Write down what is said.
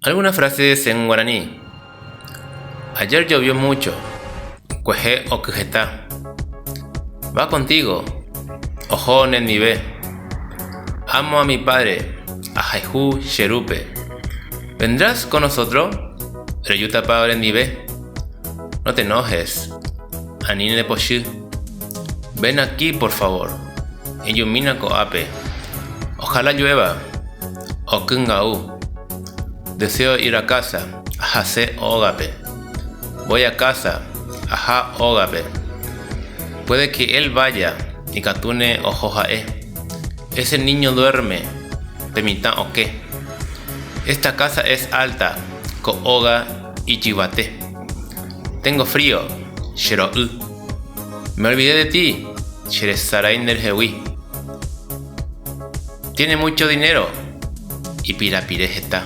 Algunas frases en guaraní. Ayer llovió mucho. Kuehe oky heta. Va contigo. Oho nendive. Amo a mi padre. Ahayhu che rúpe. ¿Vendrás con nosotros? Rejútapa orendive. No te enojes. Ani ndepochy. Ven aquí, por favor. Ejumína ko'ápe. Ojalá llueva. Oky nga'u. Deseo ir a casa. Ahase ógape. Voy a casa. Aha ógape. Puede que él vaya. Ikatúne oho ha'e. Ese niño duerme. Pe mitã oke. Esta casa es alta. Ko óga ijyvate. Tengo frío. Chero'y. Me olvidé de ti. Cheresarái nderehegui. Tiene mucho dinero. Ipirapire heta.